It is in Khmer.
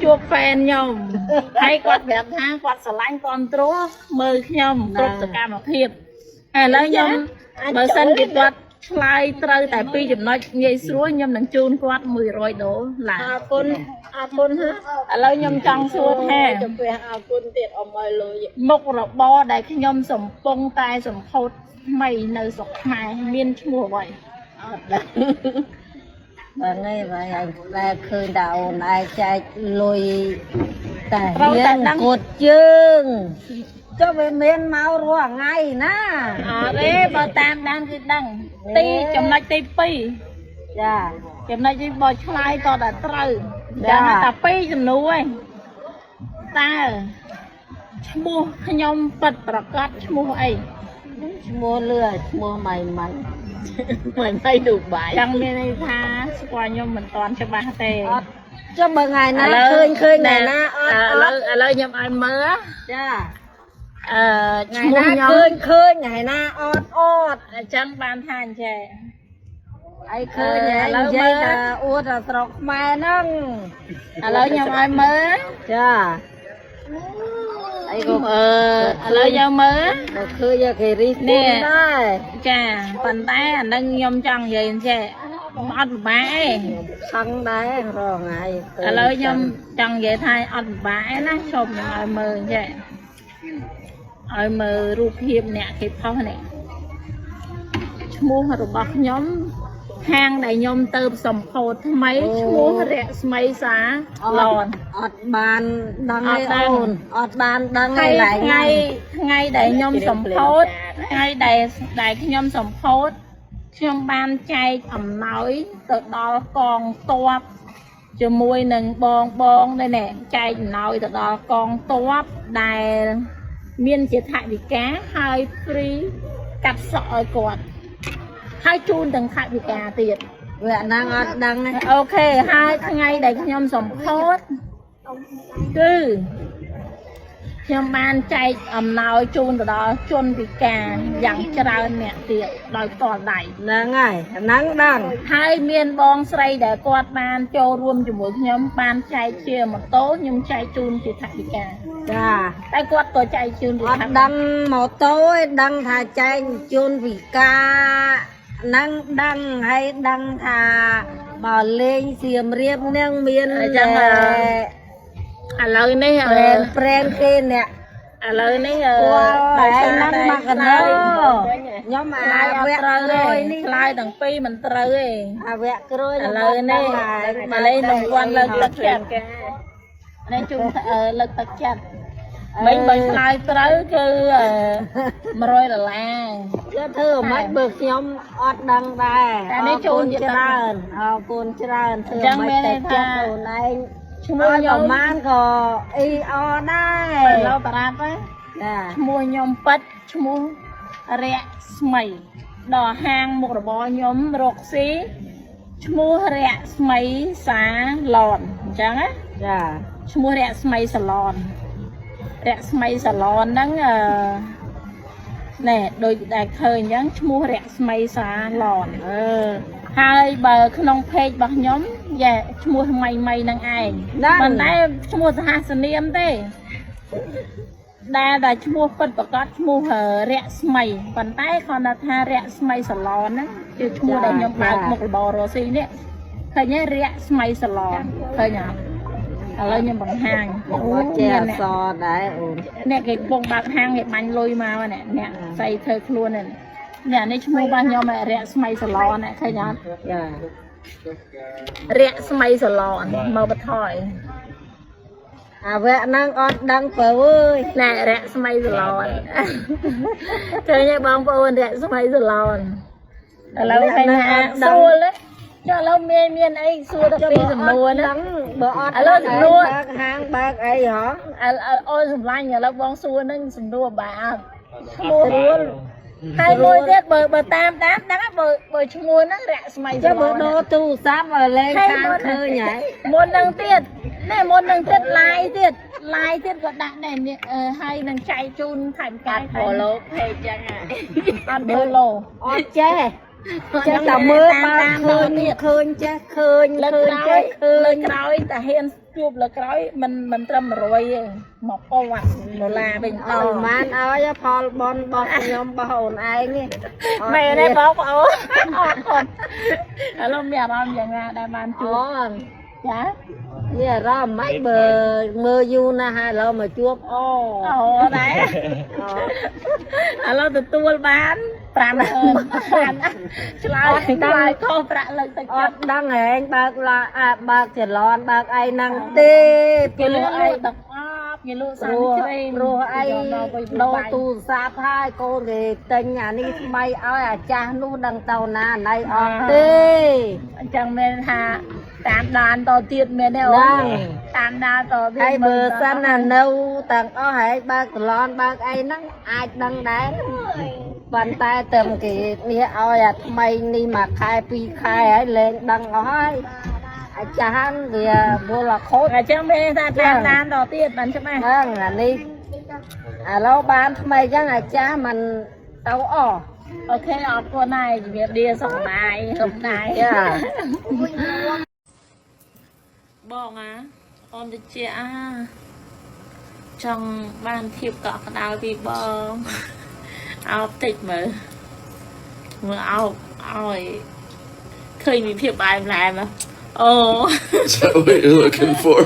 ជួប fan ខ្ញុំហើយគាត់ប្រាប់ថាគាត់ស្រឡាញ់គ្រប់គ្រងមើលខ្ញុំគ្រប់សកម្មភាពហើយឥឡូវខ្ញុំបើសិនជាគាត់ឆ្លើយត្រូវតែពីរចំណុចងាយស្រួលខ្ញុំនឹងជូនគាត់100ដុល្លារ អរគុណអរគុណហា ឥឡូវខ្ញុំចង់សួរថា ចំពោះអរគុណទៀតអមឲ្យលុយ មុខរបរដែលខ្ញុំសំពងតែសម្ពោធថ្មីនៅស្រុកខ្មែរមានឈ្មោះអ្វី អត់ដឹងបើថ្ងៃបើឯងដែលឃើញតែអូនឯងចែកលុយតែរៀងគត់ជើងចុះវាមានមករាល់ថ្ងៃណា អត់ទេបើតាមដានគឺដឹងទីចំណុចទី2 ចា ចំណុចទីបើឆ្លើយតតែត្រូវចាំតែពីរចំនួនឯងតើឈ្មោះខ្ញុំពិតប្រកបឈ្មោះអី ឈ្មោះលឿឈ្មោះម៉ៃម៉ៃ មិនមិនឌូបៃ ចង់មានន័យថាស្គាល់ខ្ញុំមិនតាន់ច្បាស់ទេ អត់ចុះបើថ្ងៃណាឃើញឃើញថ្ងៃណាអត់ ឥឡូវឥឡូវខ្ញុំឲ្យមើល ចា អឺ ថ្ងៃ ឈ្មោះ ណា ខ្ញុំ ឃើញឃើញថ្ងៃណាអត់អត់ អញ្ចឹងបានថាអញ្ចេះ អីឃើញហើយនិយាយថាអួតថាស្រុកខ្មែរហ្នឹង ឥឡូវខ្ញុំឲ្យមើល ចាអីក៏ អឺឥឡូវយើងមើល បើឃើញគេរិះគន់ដែរ ចាប៉ុន្តែអានឹងខ្ញុំចង់និយាយអញ្ចេះអត់ពិបាកទេ ខឹងដែររងថ្ងៃ ឥឡូវខ្ញុំចង់និយាយថាអត់ពិបាកទេណាឈប់ខ្ញុំឲ្យមើលអញ្ចេះឲ្យមើលរូបភាពអ្នកគេផុសនេះឈ្មោះរបស់ខ្ញុំហាងដែលខ្ញុំទៅសម្ពោធថ្មីឈ្មោះរស្មីសាឡន អត់បានដឹង អត់ដឹង ទេអូនអត់បានដឹង ថ្ងៃ ទេឡើយ ថ្ងៃថ្ងៃដែលខ្ញុំសម្ពោធថ្ងៃដែលដែលខ្ញុំសម្ពោធខ្ញុំបានចែកអំណោយទៅដល់កងទ័ពជាមួយនឹងបងបងដែរណែចែកអំណោយទៅដល់កងទ័ពដែលមានជាថវិកាហើយ free កាត់សក់ឲ្យគាត់ហើយជូនទាំងថវិកាទៀត វាហ្នឹងអត់ដឹងទេ OK ហើយថ្ងៃដែលខ្ញុំសម្ពោធគឺខ្ញុំបានចែកអំណោយជូនទៅដល់ជនពិការយ៉ាងច្រើនអ្នកទៀតដោយផ្ទាល់ដៃ ហ្នឹងហើយហ្នឹងដឹង ហើយមានបងស្រីដែលគាត់បានចូលរួមជាមួយខ្ញុំបានចែកជាម៉ូតូខ្ញុំចែកជូនជាថវិកា ចា តែគាត់ក៏ចែកជូនជា អត់ ថវិកា ដឹងម៉ូតូឯងដឹងថាចែកជូនវិការហ្នឹងដឹងហើយដឹងថាមកលេងសៀមរាបហ្នឹងមាន អញ្ចឹងឥឡូវនេះ ប្រែនប្រែនគេអ្នក ឥឡូវនេះ គាល់ ដោយ ហើយ សារតែ ហ្នឹងមកកណោខ្ញុំ ឆ្លើ អា យអត់ វគ្គ ត្រូវ ក្រោយ ទេ នេះ ឆ្លើយទាំងពីរមិនត្រូវទេ អាវគ្គក្រោយ ឥឡូវនេះមកលេងរង្វាន់លើកទឹកចិត្តនេះជូនលើកទឹកចិត្តមិនបើឆ្លើយត្រូវគឺ100ដុល្លារ គេធ្វើអ្ម៉េចបើខ្ញុំអត់ដឹងដែរ តែនេះជូនជា ច្រើនអរគុណច្រើនធ្វើ អញ្ចឹង អ្ម៉េច មានន័យថា តែចិត្តខ្លួនឯង ឈ្មោះ ឲ្យ ខ្ញុំ ប្រមាណក៏អ៊ីអដែរ ឥឡូវប្រាប់ណា ចា ឈ្មោះខ្ញុំពិតឈ្មោះរស្មីដល់ហាងមុខរបរខ្ញុំរកស៊ីឈ្មោះរស្មីសាឡនអញ្ចឹងណា ចា ឈ្មោះរស្មីសាឡនរស្មីសាឡនហ្នឹងអឺណែដូចដែលឃើញអញ្ចឹងឈ្មោះរស្មីសាឡន អឺ ហើយបើក្នុង page របស់ខ្ញុំយ៉ាឈ្មោះថ្មីថ្មីហ្នឹងឯងប៉ុន្តែឈ្មោះសហសនាមទេដែលតែឈ្មោះពិតប្រកបឈ្មោះរស្មីប៉ុន្តែគ្រាន់តែថារស្មីសាឡនហ្នឹងជាឈ្មោះដែលខ្ញុំបើកមុខរបររស់ស៊ីនេះឃើញទេរស្មីសាឡនឃើញអត់ឥឡូវខ្ញុំបង្ហាញ អត់ចេះអក្សរដែរអូន អ្នកគេកំពុងបើកហាងគេបាញ់លុយមកអ្នកអ្នកស្អីធ្វើខ្លួននេះអ្នកនេះឈ្មោះរបស់ខ្ញុំរស្មីសាឡនឃើញអត់ ចា រស្មីសាឡនមកបន្ថយ អាវគ្គហ្នឹងអត់ដឹងបើអើយ ណែរស្មីសាឡនឃើញទេបងប្អូនរស្មីសាឡនឥឡូវឃើញថាស្រួលទេចុះឥឡូវមានមានអីសួរដល់ពីសំណួរណា ដឹងបើអត់ ឥឡូវសំណួរ បើកហាងបើកអីហ៎ ឥឡូវអូនសម្លាញ់ឥឡូវបងសួរនឹងសំណួរបាអត់ឈ្មោះ ស្រួល ហើយមួយទៀតបើបើតាមតាមដឹងហ៎បើបើឈ្មោះហ្នឹងរស្មី ចុះ សាឡន បើដូរទូរស័ព្ទឲ្យលេងខាងឃើញហើយ មុននឹងទៀតនេះមុននឹងទៀតឡាយទៀតឡាយទៀតក៏ដាក់ដែរនេះអឺហើយនឹងចែកជូនថែមកាយ follow page ចឹងហ่ะ អត់ follow អត់ចេះចេះតែមើលបើ តាម ឃើញ ទៀត ឃើញចេះឃើញ លើក ឃើញ ក្រោយ ចេះឃើ លើ ញ កក្រោយតែហ៊ាន ជួបលើក្រោយមិនមិនត្រឹម100ទេ1000ដុល្លារវិញ អត់បានឲ្យផលបនរបស់ខ្ញុំរបស់អូនឯងនេះ មែនទេបងប្អូនអរគុណឥឡូវមានអារម្មណ៍យ៉ាងណាដែលបានជួ អូ បចា មានអារម្មណ៍មិនបើមើលយូរណាស់ហើយឥឡូវមកជួបអូ អូដែរឥឡូវទទួលបាន50000បានឆ្លើយឆ្លើយខុសប្រាក់លើកទឹក អ ចិត្ត ត់ដឹងហែងបើកឡាអាបើកចលនបើកអីហ្នឹងទេ គេលក់ អី លក់ទឹកអប់គេលក់សា ព្រោះ នក្រេម ព្រោះអី ដល់ទៅ ដូរទូរស័ព្ទហើយកូនគេទិញអានេះថ្មីឲ្យអាចាស់នោះដឹងទៅណាណៃអត់ទេ អញ្ចឹងមានថាតាមដានតទៀតមែនទេអូ ហ្នឹង នតាមដានតទៀត ហើយបើសិនណានៅទាំងអស់ហើយបើកចលនបើកអីហ្នឹងអាចដឹងដែរប៉ុន្តែតែគេនេះឲ្យអាថ្មីនេះមួយខែពីរខែហើយលែងដឹងអស់ហើយអាចាស់ហ្នឹងវាវល់អាខូច អញ្ចឹងមានថាតាមដានតទៀតបានច្បាស់ ហ្នឹងអានេះឥឡូវបានថ្មីអញ្ចឹងអាចាស់មិនទៅអស់ OK អរគុណហើយជំរាបលាសុខសប្បាយសុខដែរ ចា បងអាអូនតិចអាចង់បានធៀបកក់ក្ដៅពីបងអោបតិចមើលមើលអោបឲ្យឃើញមានភាពបែបឡែមអូ Is that what you're looking for?